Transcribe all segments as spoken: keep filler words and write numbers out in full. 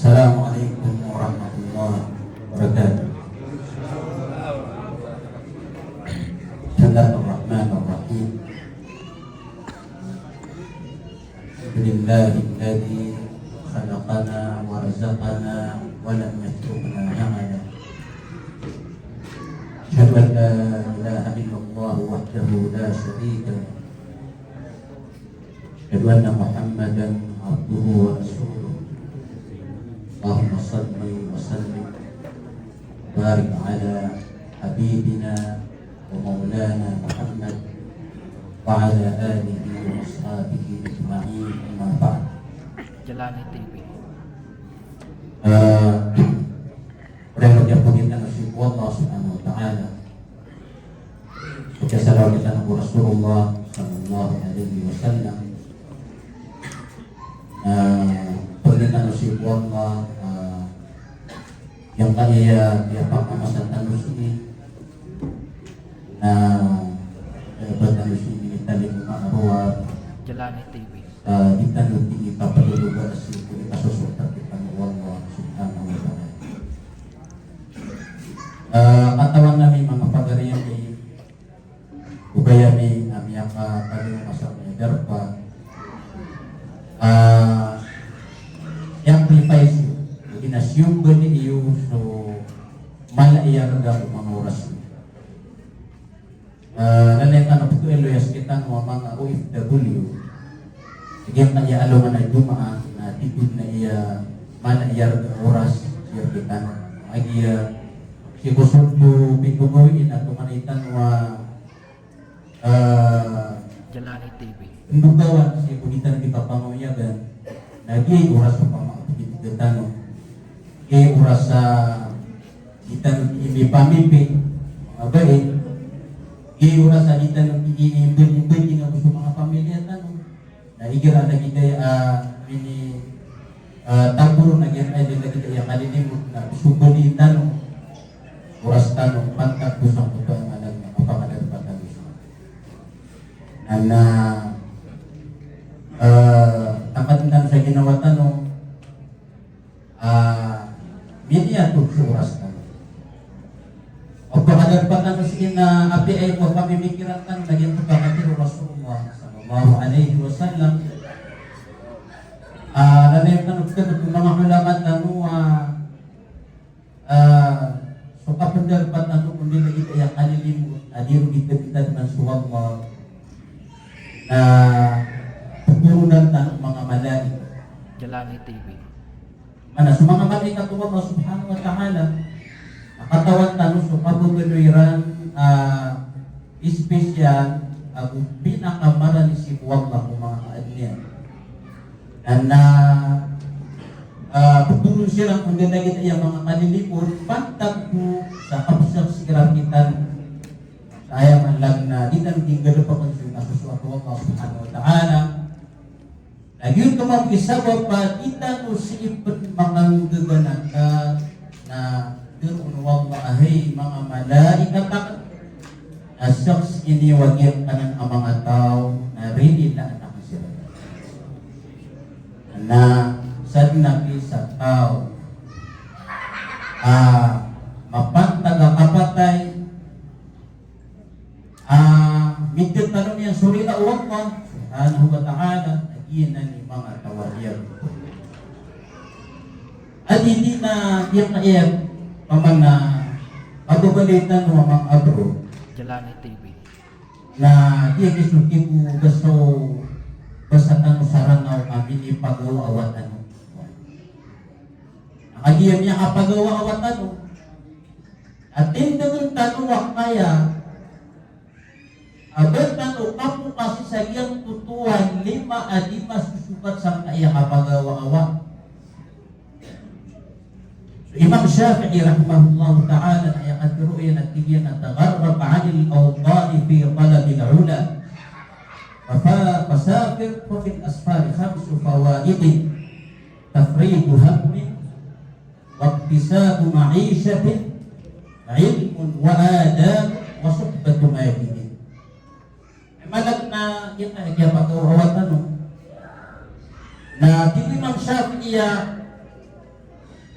Assalamualaikum warahmatullahi wabarakatuh. Bismillahirrahmanirrahim. Alhamdulillahilladzi khalaqana wa razaqana wa lam yatrukna hamala. Asyhadu an la ilaha illallah wahdahu la syarika lah. Asyhadu anna Muhammadan abduhu wa rasuluh. Allahumma shalli wa sallim wa barik ala habibina wa maulana Muhammad wa ala alihi wa ashabihi ajma'in, amma ba'd. Jalani T V. Eh, Oriyan o kiyapodian tano sii ko Allah Subhanahu wa Ta'ala. So kiyasalawat tano ko Rasulullah sallallahu alaihi wasallam. Na podian tano sii ko Allah, ah, giyangkaya, ah, kiyapamamasa tano sii. Na, eh, ba tano sii minitalingoma a rowar. Jalani T V. Ah, di tano di ipapalologa sii ko ikasosoat tano o Allah Subhanahu wa Ta'ala. Ah, katawan ami manga pagari ami, o ba ami a miyakatalingoma sa manga darpa. Ah, i-amplify iyo, odi na siyombani iyo so mala i arga o manga oras iyo. Ah, lalayon tano pto elo iya sekitano a manga O F W. Giyangkaya alongan a Jumaat, na titho na iya mala i arga a oras sii rktano. Agiya sii ko sold o pinggogowi na tomanay tano a, ah, Jalani T V. Ndokawan sii ko di tano di kapangoyagan. Na giya i oras o pamakapikitig tano. Giya i oras a di tano di mipamipi, manga bai. Giya i oras a di tano di imbin-imbin ago so manga pamilya tano. Na igira lagid aya, ah, mini, ah, tagoron a giyangkaya lagid aya kalilimot na sombani tano. Oras tano, pantag ko sangkoto a mala a kapakadarpa tano. Na, na, eh, tangkadn tano sa ginawa tano, ah, miniyato so oras tano. O pakadarpa tano sii na apiya aya ko pamimikiran tano na giyangkoto a katharo o Rasulullah sallallahu alaihi wasallam. Ah, lalayon tano pn ko manga ulama tano a Ah, so kapadarpa tano on di lagid aya kalilimot a di ron di tadman so Allah na ptoronan tano o manga malaikat. Jalani T V. Mana so manga malaikat o Allah Subhanahu wa Ta'ala, na katawan tano so kababaloy iran, ah, special ago pinakamarani sii ko Allah ko manga kaadn iyan. Na, ah, ptoron siran on di lagid aya manga kalilimot, pantag ko sa kapsaks iran rktano. Sa aya man lang na di tano di nggalbkn so kasosoat o Allah Subhanahu wa Ta'ala. Na giyoto mambo i sabap a di tano sii pn makanggaganaka na tharoon o Allah a hay manga malaikat akn, na saksii niyo a giyangkanan a manga taw na rinilaan akn siran. Na sadn a pisa taw a mapantag a kapatay a mitharo iyan so rida o Allah Subhanahu wa Ta'ala, na giyanan i manga taw a riyago. Adi di na giyangkaya pman a kababaloy tano a manga abroad. Jalani T V. Na giyangkai so kibo basa, basa tano sa Ranaw a minipagawa a wata tano. Na kagiya miyakapagawa a wata tano, a tindgn tano a kaya a ba tano kapokasi sa giyangkoto a lima a di masosokat sangkaya kapagawa a wata. So Imam Shafi'i rahimahullahu ta'ala na aya katharo iyan a tig iyan a, "Tagharrab 'anil awtani fi talabil 'ula, fa-, fasafir, fa fil asfari khamsu fawaidin, tafrigu hammin, waktisabu ma'ishatin, ilmun wa adab, wa suhbatu majidin." Maana na giya, giya pagawa a wata tano. Na tig o Imam Shafi'i a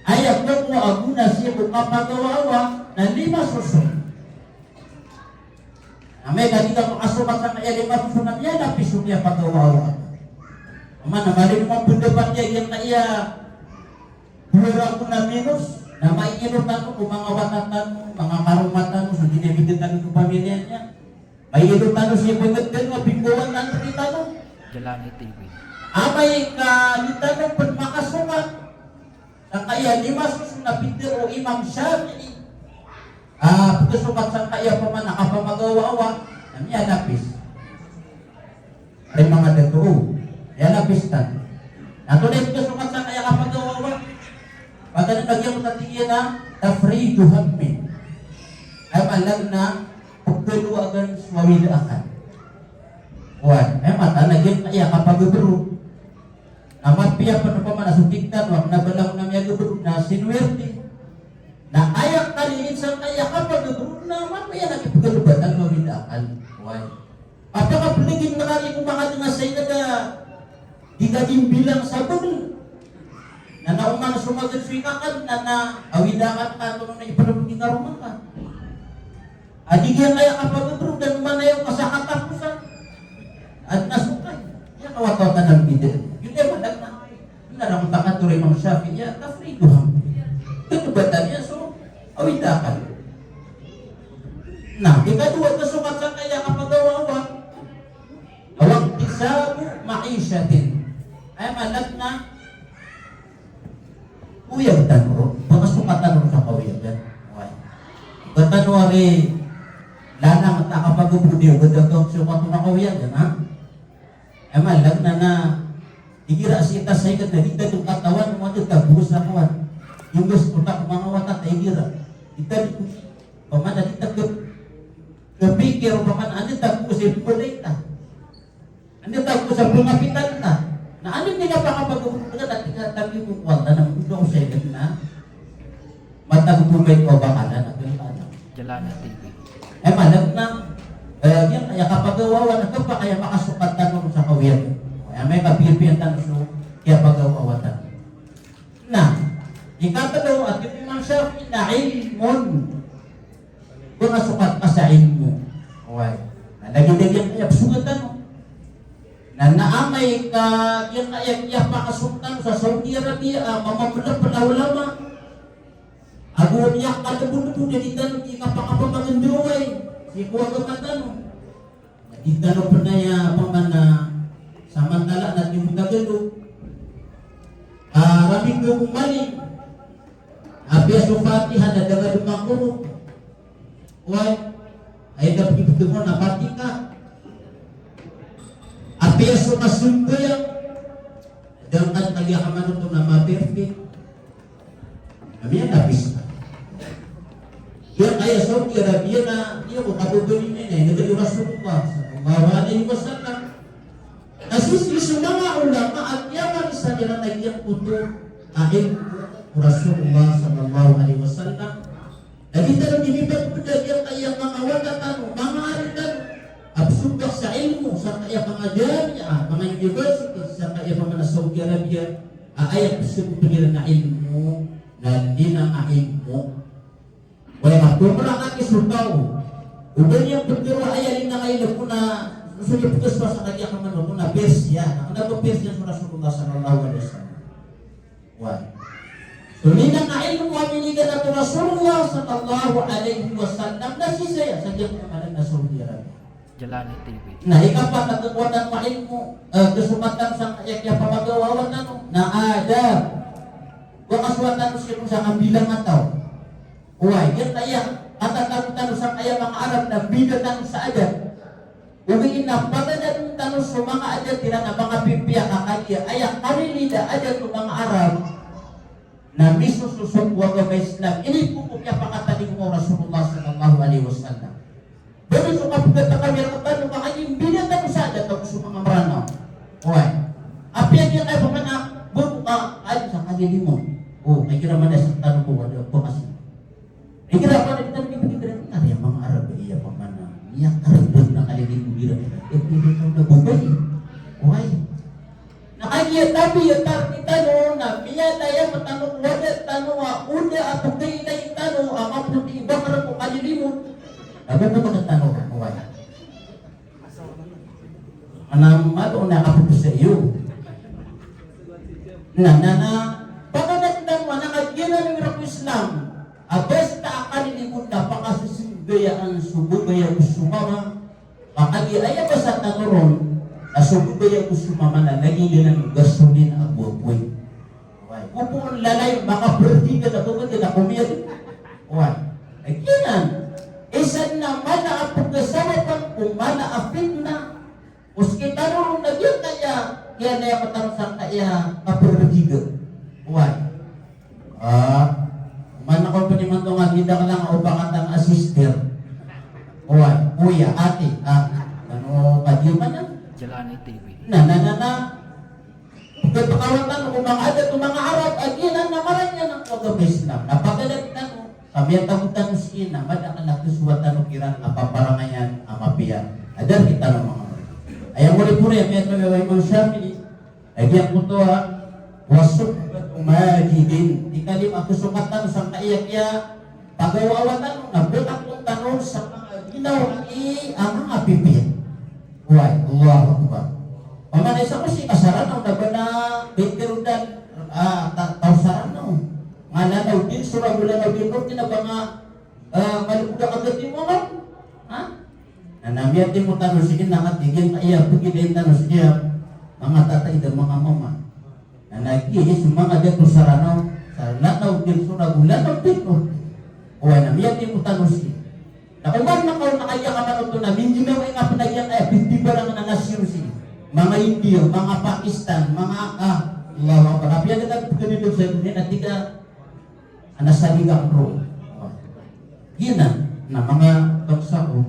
Aya kokowa a gona sii ko kapagawawa na lima soson. Na amay ka di ka makasokat sangkaya lima soson na miyanapis so kiyapagawawa. Oman na mali mo pndapat iyan, giyangkaya dowa ragon a minos na maiinot tano ko manga wata tano, manga karoma tano, so di niyan bida tano ko pamilya niyan. Maiinot tano sii ko ingd tano a pimbawan tano rktano. Jalani T V. Amay ka di tano pn makasokat sangkaya lima soson a pitharo o Imam Shafi'i a pkhasokat sangkaya pman a kapamagawawa na miyanapis. Aya manga dato, o, miyanapis tano. Na antonaa i pkhasokat sangkaya kapagawawa? Paganay na giyangkoto a tig iyan a tafriju hammin. Aya maana na pkhadowagan so awida akal. Oway, aya maana na giyangkaya kapagabroad. Na mapiya pn opama na so tig tano a kna ba langon a miyagabroad na sinuwerte. Na aya kalilid sangkaya kapagabroad na mapiya na kipagdebatan o awida akal. Oway. Kapakaplgin na kari ko manga dn a sa ingd a di ka di mbilang sa bgl. Na na oman so magad so ikakan na na awida akal ka antonaa i pnbgi karoma ka. A di giyangkaya kapagabroad na oman aya ka sa kataposan. Adn a sokay. Aya kawatawatan a mbida. Giyoto i maana na. Na ran ko takator o Imam Shafi'i a tafriju hammin. Pkhadowagan iyan so awida akal. Na ikadowa a pkhasokat sangkaya kapagawawa, waktisabu ma'ishatin. Aya maana na Oyag tano ron, ba ka sokat tano ron sa kaoyagan. Oway. Ba tano ari lanang ta kapagabroad iyo, ba tano sokat tano sa kaoyagan, ha? Aya maana na, na igira sii ta sa ingd na di tano katawan o anda ta bo sa kawan. Imbes ko ta ko manga wata ta igira. Di tano, opama na di ta kep-, kepikir opama na anda ta bo sa ipolita. Anda ta bo sa pngapitan ta. Na anda di ka pakapagabroad ka na tig ka tagi ko kuwanta na mboto ko sa ingd na matag bo may kawabakalan a kiyalakalan. Jalani T V. Aya maana na, eh, giyangkaya kapagawawa na kapakay a makasokat tano sa kaoyagan. Aya maana kapiyapiya tano so kiyapagawawa tano. Na ikatlo a tig o Imam Shafi'i na ilmun. Ba ka sokat ka sa ilmu. Oway. Na lagid a giyangkaya psogat tano. Na, na amay ka giyangkaya kiyapakasokat tano sa Saudi Arabia a mamamlapla a ulama. Ago miyakalbonbon a di tano di kapakapamagndaway sii ko agama tano. Di tano pn aya pman a samantala na tig o Tagalog a ramig ko mali. Apiya so Fatiha na da nga dn makorok. Oway. Aya da pn i ptharoon a Fatiha. Apiya so kasambayang, da nga dn kagiya kamanoto na ma-perfect. Na miyanapis ka. Giyangkaya Saudi Arabia na aya ko kababalin iyan na ineged o Rasulullah sallallahu alaihi wasallam. Na sii so manga ulama a kiyamarisan iran a giyangkoto a ilmu o Rasulullah sallallahu alaihi wasallam. Na di tano di mipagpda giyangkaya manga wata tano, manga ari tano a psogat sa ilmu, sangkaya manga jamiah, manga university, sangkaya manga Saudi Arabia, a aya psogat iran a ilmu na linang a ilmu. Oway, na tomra ka ki so taw. Oba niyan ptharoa aya linang a ilmu na so di ptharoa sa kagiya kamanoto na Persia. Na kna ba Persia so Rasulullah sallallahu alaihi wasallam. Oway. So linang a ilmu a miniganat o Rasulullah sallallahu alaihi wasallam na sii saya sa giyangkaya maana na Saudi Arabia. Jalani T V. Na ikapat a khakowa tano a ilmu, eh, khasokatan sangkaya kiyapamagawawa tano na adab. Ba ka sokat tano sii ko sa kambilang a taw. Oway, giyangkaya katataro tano sangkaya manga Arab na mbida tano sa adab. Ogaid na paganadn tano so manga adat iran a manga pipiya ka kagiya aya kalilid a adat o manga Arab na misososok ko agama Islam. Inipoon ko kiyapakataning o Rasulullah sallallahu alaihi wasallam. Ba dn so kapagatakan iyan rktano ka kagiya mbida tano sa adat ago so manga Mranaw. Oway. Apiya giyangkaya pman a ba ko ka aya sa kalilid mo. O, kagiya rktano bo a da a bakas. Igira pn a di tano di pn igira, na aya manga Arab aya pman a miyakargag na kalilid igira. Eh, igira tano na babay. Oway. Na kagiya tabiya tano na miyadaya tano ko adat tano a o da a pkailay tano a mapoti i bakr ko kalilimod, na bo ko pkatano, oway. Ana malo na kapupusa iyo. Na, na, na, paganakan tano a na kagiya na ngira ko Islam a basta a kalilimod na pakasasmbagayaan so babay ago so mama, makagiya aya basa tano ron na so babay ago so mama na lagid anan o gasolin a bo a poy. Oway. Opama lalay, makaperdi ka na pemedi na komiyad. Oway. Giyanan. Isa na mala a pagkasabapan ko mala a fitna. Oski tano ron na giya kaya, kaya na iya matang sa kaya kaperdi ka. Oway. Ah, mana ko penimanto nga gida ka lang o pangatang a sister. Oway, kuya, ate, ah, ano, kadiyo ka na? Jalani T V. Na, na, na, na. Pagkawatan ko manga adat o manga Arab, a giyanan na maraniya na ko agama Islam. Na pagalagitan ko, ka miyatago tano sii na madakl a khasowa tano kiran a paparangayan a mapiya. Adar kita na manga. Aya mori puri a miyatago o Imam Shafi'i, a giya koto a, wa suhbatu majidin. Ikalima a khasowa tano sangkaya kiya pagawawa tano na btad tano sa manga ginawa i a manga pipiya. Oway, Allahu Akbar. Pamana isa ko si kasaranaw na ba na bitirodan, ah, ta-, taw saranaw. Nga lanaw din, sura bo lanaw din, no, kina ba nga, ah, malikoda ka gati mo, no? Ha? Na, na miyatimo tano sii na nga tig iyan a iya pagilay tano sii a manga tatay da manga mama. Na, na giya so manga dato sa Ranaw, sa Lanao, Tirso, Nago, Lanao, Tirso. Oway, na miyatimo tano sii. Na oman na kaon na kaya ka manoto na minjimaway nga pn a giyangkaya fifty barang na nasyon sii. Manga India, manga Pakistan, manga, ah, Allahu Akbar. Apiya da ka pagdidog sa doniya na tig a Ana saliga ko. Giyanan, na manga bangsa ko.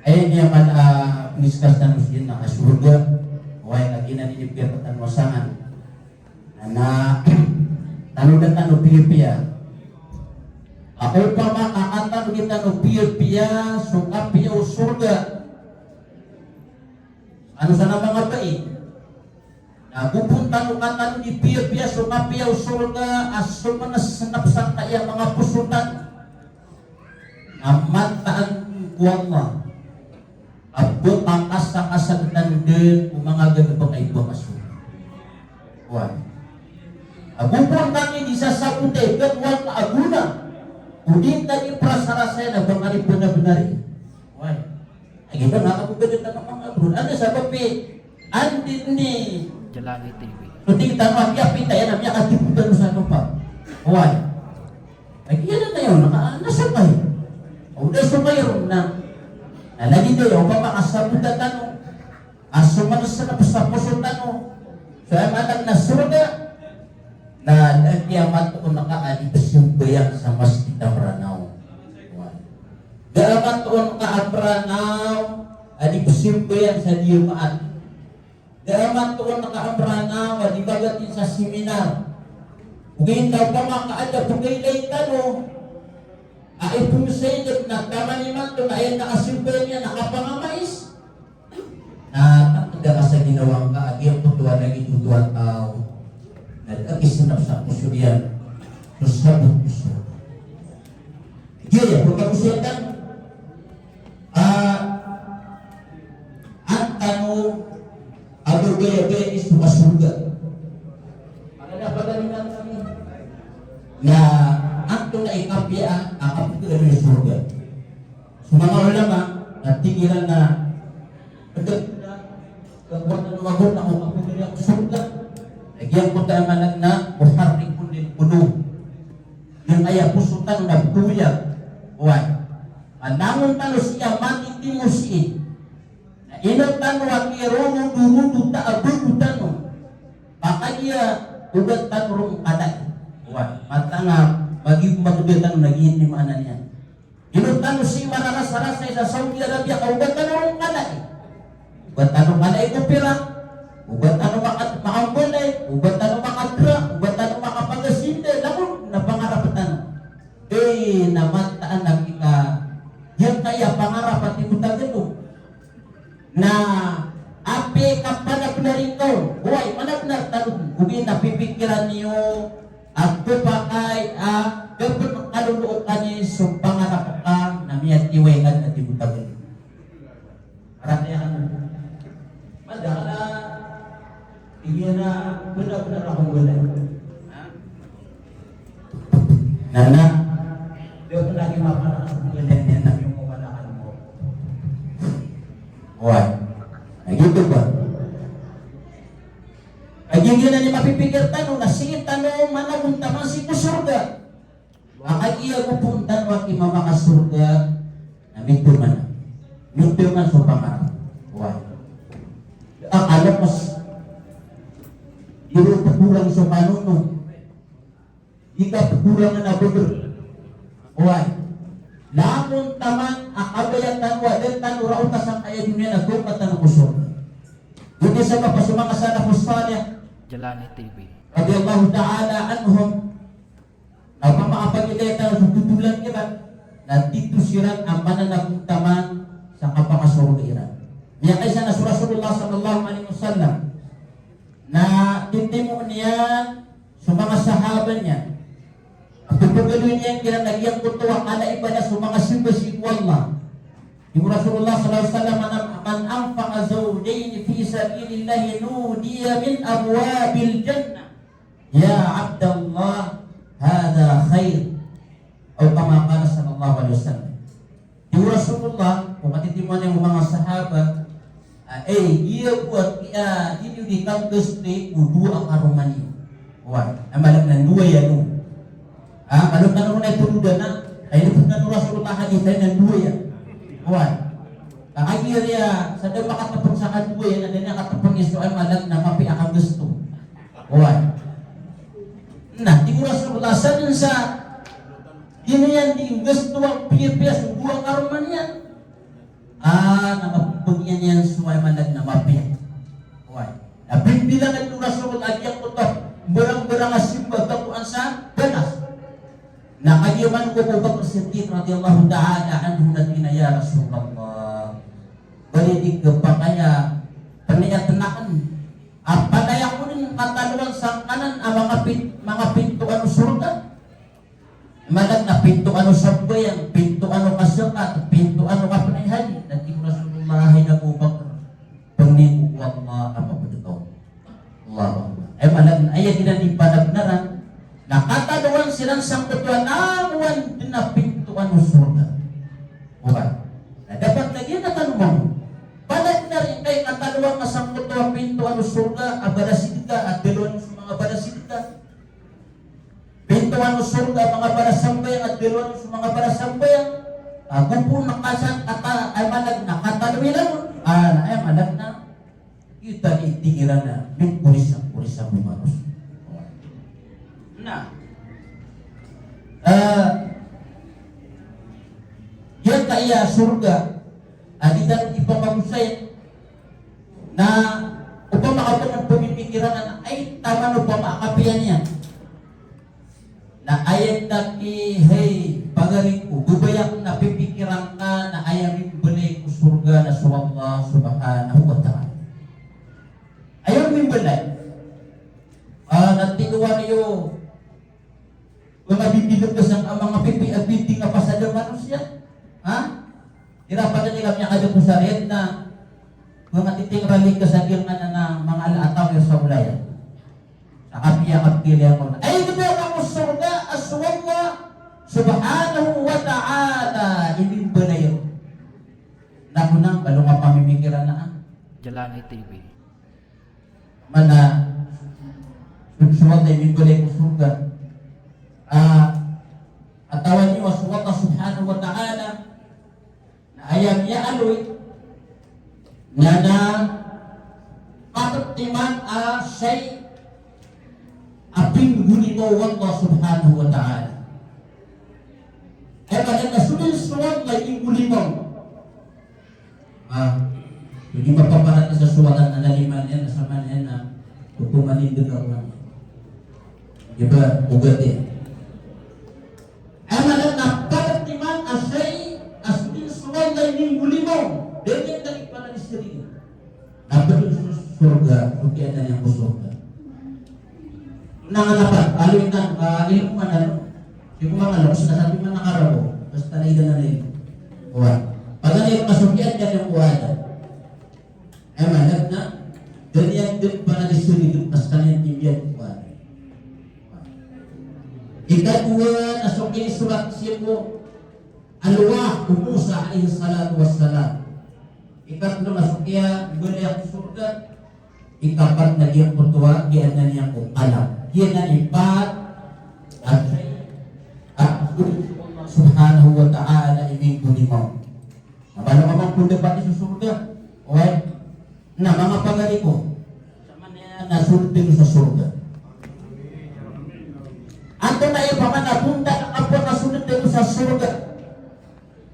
Aya niyan man, ah, pindiskas tano sii na ka sorga. Oway, na giyanan i piyapatano a sangan. Na, tano da tano piyapiya. Ako pa ma, a tano di tano piyapiya, so kapiya o sorga. Ano sa na manga bai? Na bo pn tano ka tano di piyapiya so kapiya o sorga a so mansnap sangkaya manga poso tano. Na mataan ko Allah a bo ka kasakasag tano dn o manga ganap a kaiba ka sorga. Oway. A bo pn tano di sasabotay, gagawa ka a gona. O di tano di prasarasay na ba ka di bnar-bnar. Oway. Ay, iba na ako pwede na manga abroad. Ano sabap i, andi ni Jalani T V. Pwede kita no, andi apita yan, ami akatiputan sa ano pa. Oway. Ay, iyan na tayo, naka, nasakay. O, da sumay ron na. Na, lagi tayo, o, mapakasabutan tano. A so mansnap sa poso tano. So, aya maana na sorga. Na, na kiyamat on ka a di pzambayang sa masgit a Mranaw. Da a matoon ka a Mranaw a di pzambayang sa Jumaat. Da a matoon ka a Mranaw a di bagatin sa seminar. Ogaid na opama ka adn a pkailay tano a ipmsaydg na taman imanto na aya na kasambayang iyan na kapangamais. Na tangkda ka sa ginawa ngka a giyangkoto a lagid oto a taw na da a kisnap sa poso iyan so sabot ko sorga. Giya, pagkakosiyatan, ah, an tano a babayabaya i so kasorga. Pagkakosiyatan, na antonaa i kapiya a kapagdam i sorga. So manga ulama na tig iran na pd, gagawa tano a gona o kapagdam ko sorga. Lagid iyan ko taman na muharrikun lil qulub. Giyangkaya poso tano na btoyag. Oway. Langon tano sii a matitimo sii. Na ino tano a kiyarorodorod ta a bago tano. Makagiya oba tano ron kalai. Oway. Mataan a magigomagda tano na giya i maana niyan. Ino tano sii mararasarasay sa Saudi Arabia ka oba tano ron kalai. Oba tano kalai ko pira, oba tano maka-, makambalay, oba tano makadra, oba tano makapagasinda, langon na pangarap tano. Eh, na mataan a kika, giyangkaya pangarap a timotagan o. Na apiya i kapanabnar ingka on, oway, manabnar tano, ogaid na pipikiran iyo a pphaka Gapon kalolookan i so pangarap ka na miyatiway ka na di mo tagad. Arap iyan. Madakl a iyan a bnar-bnar a konggolan. Ha? Na, na. Di ako lagi mapanakas ng ganyan yan na yung mawala ka ng mo. Oway. Na giyoto ba? Kagiya giyanan i mapipikir tano na sii tano managontaman sii ko sorga. Makagiya ko pon tano a ki mamakasorga na mitoman. Mitoman so pangarap. Oway. A kalokos. Di ron pagorang so kanono. Di ka pagorang na bagr. Oway. Langon taman a kabaya tano a dn tano raota sangkaya doniya na gawka tano ko sorga. Giyoto i sabap a so manga salafus salih Jalani T V. Radiyallahu ta'ala anhum. Na opama a pagilaya tano so totolan iran, na tito siran a mananagontaman sa kapakasorga iran. Miyakaisa na so Rasulullah sallallahu alaihi wasallam na titimo niyan so manga sahaba niyan. Pagaloy niyan kiran na giyangkoto a kala ibadah so manga simba sii ko Allah. Tig o Rasulullah sallallahu alaihi wasallam, "Man, man anfaqa zawjayn fi sabilillahi nudiya min abwabil jannah." "Ya Abdallah, hadha khair." Aw kama qala sallallahu alaihi wasallam. Tig o Rasulullah, ko matitimoan iyan o manga sahaba, a, eh, iya bo a, ah, ino di kanggasto o dowa a karoma niyo. Oway, a maana na dowa iyan o. Ah, kalo tano na ito dowa na, ay, ino na o Rasulullah hadith na dowa iyan. Oway. Kagiya riya, sa da makatapos sa kadowa iyan, na da niyan katapos iyan so a maana na mapiya a kanggasto. Oway. Na, tig o Rasulullah, sadn sa di niyan di nggastoa piyapiya so dowa karoma niyan. Ah, na mapagyan iyan so aya maana na mapiya. Oway. Na bimbilangan o Rasulullah a giyangkoto a mbarangbarang a simba takoan sa balas. Na kagiya man ko Abu Bakr Siddiq radiyallahu ta'ala anhu na tig iyan a, "Ya Rasulullah, bali di kapakay a pniyatn akn a palaya ko dn katalowan sangkanan a manga pin-, manga pintoan o sorga." Maana na pintoan o sambayang, pintoan o kazakat, pintoan o kapnay hajji. Na tig o Rasulullah, hay Abu Bakr, pangni ko ko Allah a mapd ka on. Allahu Akbar. Aya maana na aya dn a di panabnaran na katalowan siran sangkoto a langowan dn a pintoan o sorga. Oway. Na dapat lagid a tano mambo. Panabnar i kay katalowan ka sangkoto a pintoan o sorga a barasid ka, a dalowan so manga barasid ka. Pintoan o sorga a manga barasambayang, a dalowan so manga barasambayang. Ago pn na kasan kata, aya maana na katalowi langon. Ah, na aya maana na kita di tig iran na mingkorisang-korisang o manos. Na, eh, giyangkaya sorga a di tano di pamagosay na opama ka pn pmimikiran a ay taman opama a kapiya niyan. Na aya dn a ki, hay pagari ko, babaya akn a pipikiran ka na aya mimbalay ko sorga na so Allah subhanahu wa ta'ala. Aya mimbalay. Ah, na tinowa niyo, manga bibilg ka sangka manga pipiya a biting a pasad a manosiya. Ha? Ira pagari kami a kada ko sariyan na manga titingrali ka sa giyangkanan a manga ala a taw iyan sa olaya. Sa kapiya, kapiya iyan ko na. Ay, gdam ko sorga a so Allah subhanahu wa ta'ala i mimbalay ron. Na ko na, kalo nga pamimikiran na, ah. Jalani T V. Mana, so, so Allah i mimbalay ko sorga. Ah, katawan iyo a so Allah subhanahu wa ta'ala na aya miyaaloy na, na kaptiman a shay a pinggolima o Allah subhanahu wa ta'ala. Aya maana na so dn so Allah i pinggolima. Ah, di mapaparat sa suwatan a lima niyan, na sama niyan na hukuman i dn a rowan. Di ba, ugat iyan. Aya maana na pagtiman a shay a so dn so Allah i pinggolima, dn iyan na ipanalisarin. Na pd so sorga, so kiyaadn iyan ko sorga. Na ngka na pa, aloy na, ah, ilmo man ano. Di ko mangala, basta sabi man a karabo, basta na ida na rin. Wa. Paganay ka so kiyaadn iyan ko Adam. Aya maana na, da niyan dn panagisold dn ka skaniyan, di niyan dn ko Adam. Ikadowa na so kinisorat sii ko alwah o Musa alayhis salatu wassalam. Ikatlo na so kiyaadn iyan ko sorga. Ikapat na giyangkoto a kiyaadn iyan ko qalam. Giyanan i pat a shay a Allah subhanahu wa ta'ala i minggonimawt. Na ba na mambo pn dapat i so sorga? Oway. Na manga pagari ko, samanaya na sold tano sa sorga. Antonaa i pamana bontal a kapakasold tano sa sorga?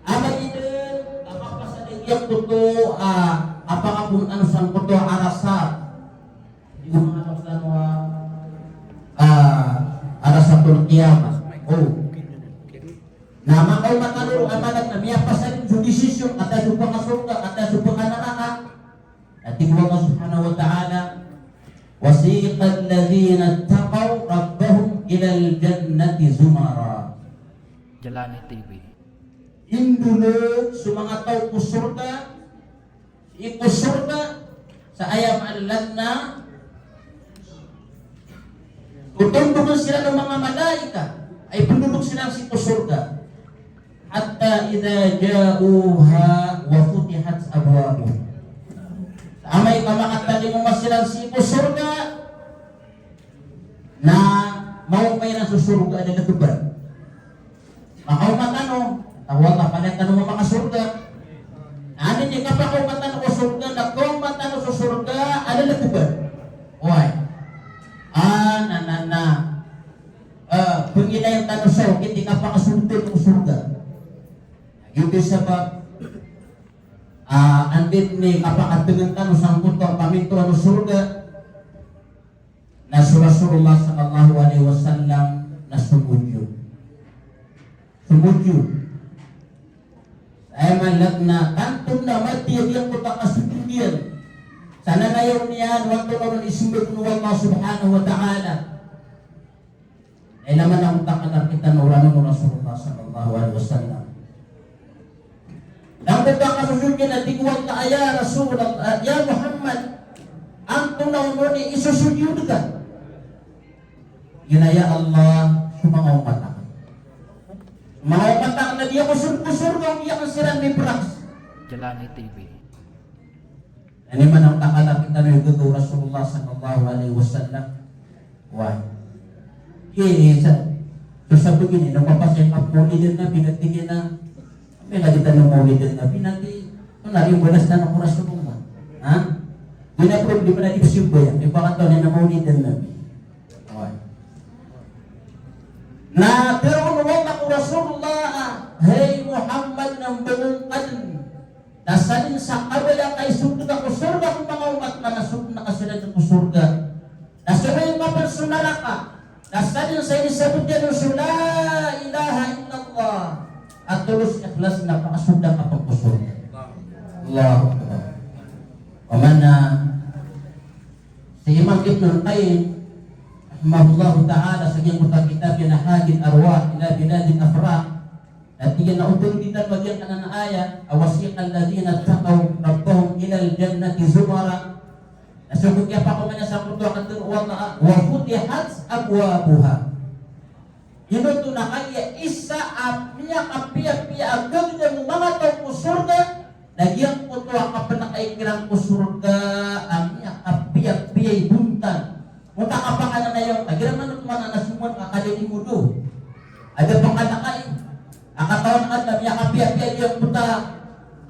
Amay dn a kapasad a giyangkoto a, a pakapoon tano sangkoto a arasat. Di ko manga tano a, a, arasatul qiyamah. O. Na makaoma tano a maana na miyapasad so desisyon, katii so pakasorga, katii so pakanaraka. Na tig o Allah subhanahu wa ta'ala, "Wasiqal ladhina ittaqaw rabbahum ilal jannati zumara." Jalani T V. Indolog so manga taw ko sorga, sii ko sorga, sa aya maana na, totondogn siran o manga malaikat a ipndolog siran sii ko sorga. Hatta idha ja'uha wa futihat abwabuha. Amay ka makatalingoma siran sii ko sorga, na maoma iran so sorga a lalkban. Makaoma tano, tawa ka pala tano mamakasorga. Na anda i kapakaoma tano ko sorga, na kaoma tano so sorga a lalkban. Oway. A, na, na, na. A, pngilayn tano sa okit i kapakasold ko sorga. Giyoto i sabap a, anda i kapakadngn tano sangkoto a pamintoan o sorga. Na so Rasulullah sallallahu alaihi wasallam na somojuud. Somojuud. Aya maana na tanto na matiya giyangkoto a kasojuud iyan. Sa nanayaw niyan o antonaa i sombaa o Allah subhanahu wa ta'ala. Aya maana na oto a katharo o Rasulullah sallallahu alaihi wasallam. Na giyangkoto a kasojuud iyan na tig o Allah, "Ya Rasulullah, ya Muhammad, antonaa on i sosojuud ka?" Giya na, "Ya Allah, so manga omat akn. So manga omat akn na di ako sold ko sorga o di akn siran mipraks." Jalani T V. Aya maana na oto a katharo o Rasulullah sallallahu alaihi wasallam. Oway. Iya, iya, sa, so sabagi niyan, na mapasad a mawlid an Nabi, na tig iyan a, "Amay lagid tano mawlid an Nabi, na di, na rimbalas tano ko Rasulullah." Ha? Di na problema na di pzambayang, di ba katawan iyan a mawlid an Nabi. Oway. Na tharo o Allah ko Rasulullah a, "Hay Muhammad, na mbangon ka dn na sadn sa kabaya ka isold ka ko sorga ko manga omat ka na sold ka siran ko sorga. Na so manga omat ka so naraka, na sadn sa inisabot iyan on so la ilaha illallah a tolos ikhlas na pakasold ka pn ko sorga." Allahu Akbar. Pamana si Imam Ibnul Qayyim rahimahullahu ta'ala sa giyangkoto a kitab iyan a Hadil Arwah ila Biladil Afrah, na tig iyan a oto dn a giyangkanan a ayat a, "Wasiqal ladhina ittaqaw rabbahum ilal jannati zumara." Na so kiyapakaoma niyan sangkoto a katharo o Allah a, "Wa futihat abwabuha." Ino oto na kagiya isa a miyakapiyapiya a gagdam o manga taw ko sorga, na giyangkoto a kapnakaik iran ko sorga a miyakapiyapiya i bontal. Oto a kapakananayaw, a igira man oto man a na somowan ka kalilimodo. Ada pn kalakain. A katawan ka na miyakapiyapiya giyangkoto a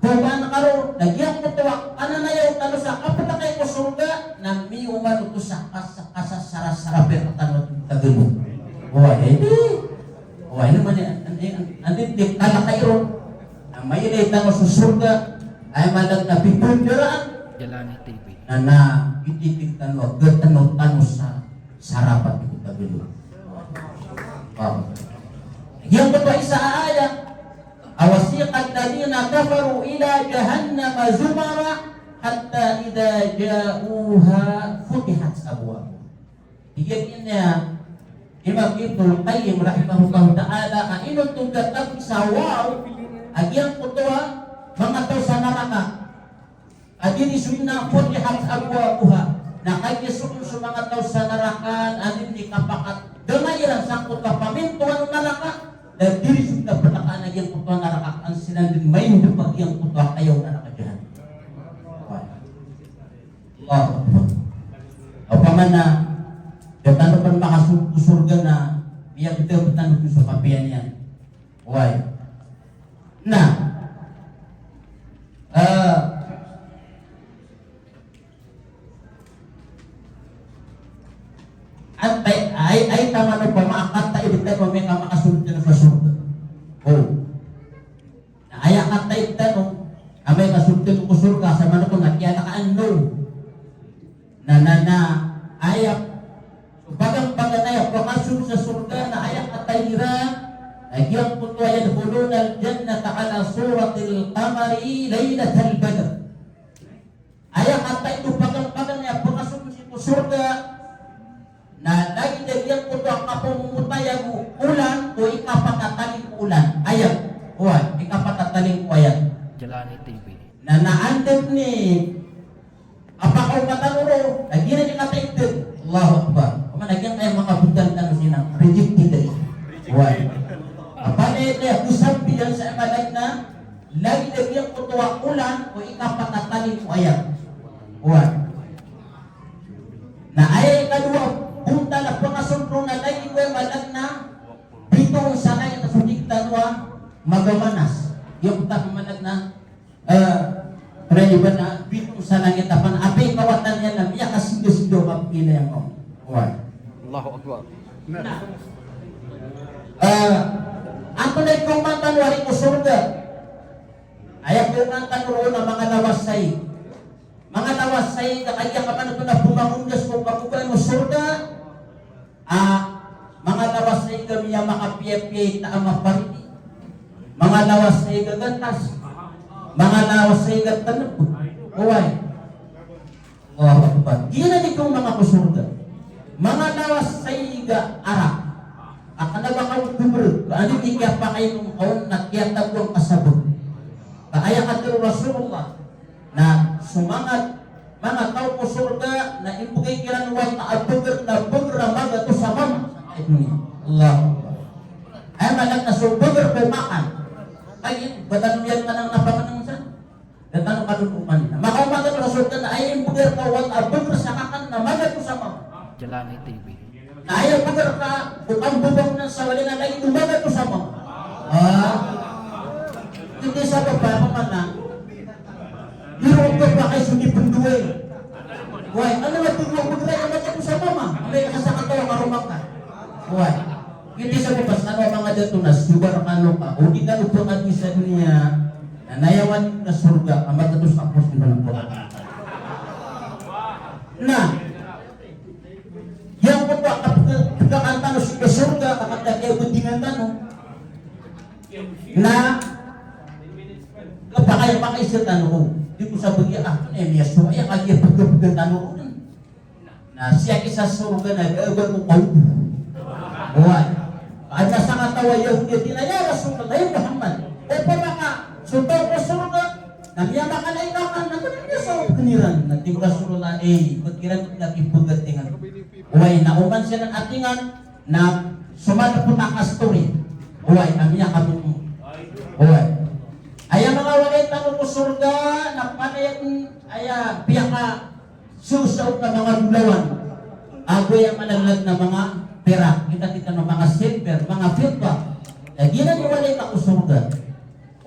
koman ka ron, na giyangkoto a kananayaw tano sa kapnakaik ko sorga, na miyoman oto sa kas-, kasasarasara pn tano a tagalo. Oway, edi. Oway, ino man i, an, an, an, andi di kalakain ron. Na mailay tano so sorga, aya maana na pipndaraan. Jalani T V. Na, na, ititig tano a gatano tano sa sarapat ko tagalo. Oway. Giyangkoto a isa a ayat, "Wa siqal ladhina kafaru ila jahannama zumara hatta idha ja'uha futihat abwabuha." Tig iyan a Imam Ibnul Qayyim rahimahullahu ta'ala a ino tongga tag sa waw a giyangkoto a manga taw sa naraka. A diri so ina futihat abwabuha. Na kagiya so, so manga taw sa naraka a dii niyan kapakadangay iran sangkoto a pamintoan o naraka. Na diri so ina panakaan a giyangkoto a naraka, an sinan dn maindop a giyangkoto a kayaw o naraka jahannam. Allahu Akbar. Opama na da tano pn makasong ko sorga na miyagdam tano dn so kapiya niyan. Oway. Na, eh, antay, ay, ay taman opama a kataid tano a miyakamakasong tano sa sorga. O. Na aya kataid tano a miyakasold tano ko sorga sa manoto na kiyatakaan no. Na, na, na, aya, so paganay-paganay a pakasold sa sorga na aya kataid iran, na giyangkoto a yadkhulunal jannata ala suratil qamari laylatal badr. Aya kataid o paganay-paganay a pakasold sii ko sorga, na lagid a giyangkoto a kapamomotayag o olan ko ikapat a talingko olan. Aya, oway, ikapat a talingko olan. Jalani T V. Na, na anda dn i kapakaoma tano roo, na giyanan i kataid dn. Allahu Akbar. Opama na giyangkaya manga botan tano sii na rejected. Oway. Opama na aya ko sambi iyan sa aya maana na lagid a giyangkoto a olan ko ikapat a talingko olan. Oway. Na aya ikadowa a bontal a pakasold roo na lagid o aya maana na pito on sa langit a so tig tano a magamanas. Giyangkoto a maana na, eh, pira iba na pito on sa langit a pan, apiya kawatan iyan na miyakasindasinda o kapagilay iyan. Oway. Allahu Akbar. Na, eh, antonaa i kaomaan tano ari ko sorga? Aya kaomaan tano roo na manga lawas sa ig. Manga lawas sa ig a kagiya ka man oto na pmangondas ko kabogaan o sorga. A, manga lawas sa ig a miyamakapiyapiya i taam a paridi. Manga lawas sa ig a gatas. Manga lawas sa ig a tnb. Oway. Allahu Akbar. Giyanan i kaomaan ko sorga. Manga lawas sa ig a arak. A kna ba ka on kmbrg, ka an i kiyapakainom ka on na kiyatagoan ka sa bg. Ka aya katharo o Rasulullah na so manga, manga taw ko sorga na imbgay kiran o Allah a bgr na bgr a magatos a mama. Allahu Akbar. Aya maana na so bgr ko makan. Kagiya ba tano miyakanang na pamanang san. Da tano kadodoma niyan. Makaoma tano sa sorga na aya imbgay rka o Allah a bgr sa kakan na magatos a mama. Jalani T V. Na aya bgr ka o kambobangonan sa walay na lagid o magatos a mama. Ah. Tig iyan sa baba, mama na. Iro o baba ka iso di pndoay. Oway, ano na tig o bgr a magatos a mama? Amay ka sakataw a karoma ka. Oway. Giyoto i sabap a skano a manga dato na sobar kano ka, o di kano pangadi sa doniya, na nayawan iyo na sorga a magatos a pos di manampo. Na giyangkoto a kapkapkaan tano sii ko sorga, a kapkapkaan tano, na kapakay, pakaiza tano, o di ko sa bagiya a, eh, miyasowa, aya kagiya pagkapkaan tano. Na sii ki sa sorga na da a ba ko kaw. Oway. Adn a sakataw a Yahudi a tig iyan a, "Ya Rasulullah, ya Muhammad, opama ka so taw ko sorga na miyamakan a inakan, na kna ba miyasowa pn iran?" Na tig o Rasulullah, "Eh, ba kiran na kipagatingan." Oway, na oman siran atingan na soman pn a kastori. Oway, a miyakaboto. Oway. Aya manga walay tano ko sorga na panay aya piyaka so, so na manga bolawan. Ago aya malaglag na manga pirak, kita, kita na manga silver, manga fidda. Na giyanan i walay ka ko sorga.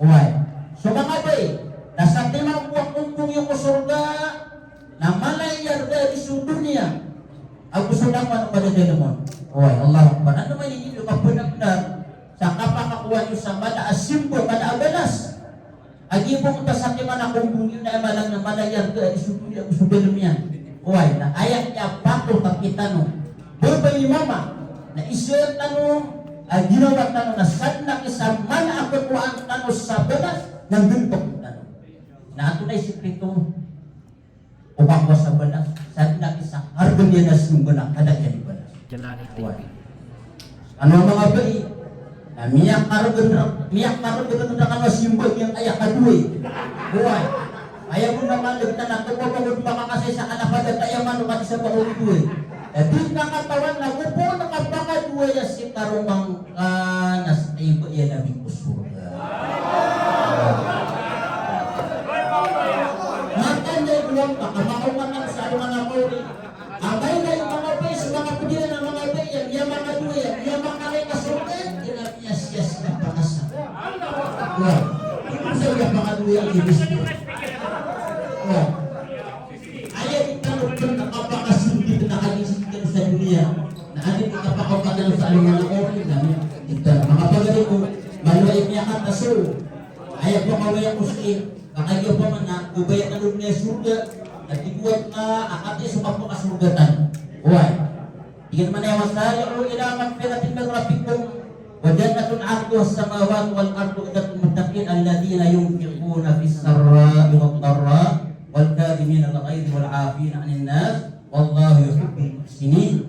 Oway. So manga bay, na satiman ko a kombong iyo ko sorga, na mala i arga i so doniya. Ago so langowan o madadalm on. Oway, Allahu Akbar. Antonaa i di niyo kapnabnar sa kapakakowa niyo sa mala a simba, mala a balas? A giya bo ka satiman a kombong iyo na aya maana na mala i arga i so doniya ago so dalm iyan. Oway, na aya kiyapatot a kitano, baba i mama, na isa tano a ginawa tano na sadn a kisa mala a kakowaan tano sa balas na nggntok tano. Na antonaa i sikrito o kakowa sa balas? Sadn a kisa arga niyan na simba na kada iyan i balas. Jalani T V. Oway. Ano manga bai na miyakargn, miyakargn rkano a simba giyangkaya kadowa i. Oway. Aya bo na manga dagtan a tomo ko makakasisa a lapada ta iya mano ka di sa ba ko dowa i. Di ka katawan na go pn kapakadowa iya si karoma ngka na sa iba iya na biko sorga. Matan da i ko maka makaoma ka sa alongan a kaori. Amay na i manga bai, so manga pd iran a manga bai iyan, iya makadowa iyan, iya makalay ka sorga iyan, iran iya siyas na pakasa. Wa, ino sa iya makadowa iyan, ibis. Wa. Aya di tano pn kapakasinggit na kagisinggitan sa doniya. Na adi di kapakaoma tano sa alongan a kaori na, di tano. Manga pagari ko, malo i miyakataso. Aya pakawiya ko sii. Makagiya pman a go baya tano doniya sorga, na tig o Allah a katii so kapakasorga tano. Oway. Tig iyan man a, "Wasari'u ila maghfiratin min rabbikum wa jannatin 'arduhas samawatu wal ardu u'iddat lil muttaqin alladhina yunfiquna fis sarra'i wad darra'i wal kadhiminal ghaidha wal 'afina 'anin nas wallahu yuhibbul muhsinin."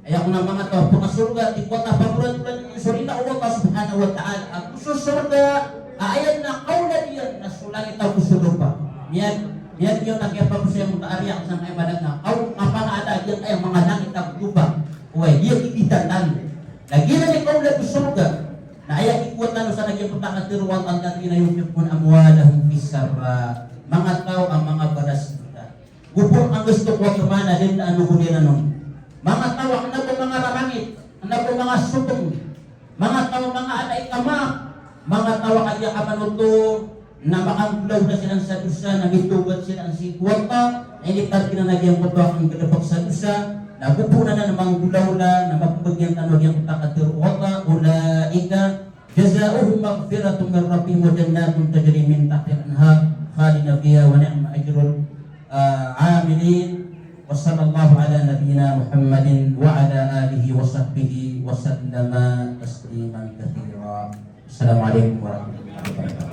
Aya kon a manga taw a pakasorga, tig o Allah, pagoradoran iyo so rida o Allah subhanahu wa ta'ala. Ago so sorga a aya na kaolad iyan na so langit ago so lopa. Miyag, miyag iyo na kiyapagosay a manga ariya sangkaya madakl na kaw, kapangaada giyangkaya manga langit ago lopa. Oway, di iyan kikitaan tano. Lagid iyan i kaolad o sorga. Na aya tig o Allah na giyangkoto a katharo o Allah, "Alladhina yunfiquna amwalahum fis sarra." Manga taw a manga barasikita. Go pn kanggasto ko a kmana den na ano go den anon. Manga taw a kna bo manga rarangit, kna bo manga sotong. Manga taw a manga ada i kama. Manga taw a kagiya kamanoto na makanggolawla siran sa dosa, na mitawbat siran sii ko Allah. Na initarg iran a giyangkoto a kanggalbk sa dosa. Na go pn anan a manggolawla, na mapmbgan tano a giyangkoto a katharo o Allah, ulaika jazauhum maghfiratun min rabbihim wa jannatun tajri min tahtihal anhar khalidina fiha wa ni'ma ajrul, ah, amilin. Wa sallallahu ala nabiyyina Muhammadin wa ala alihi wa sahbihi wa sallama tasliman kathira. Assalamu alaikum warahmatullahi wabarakatuh.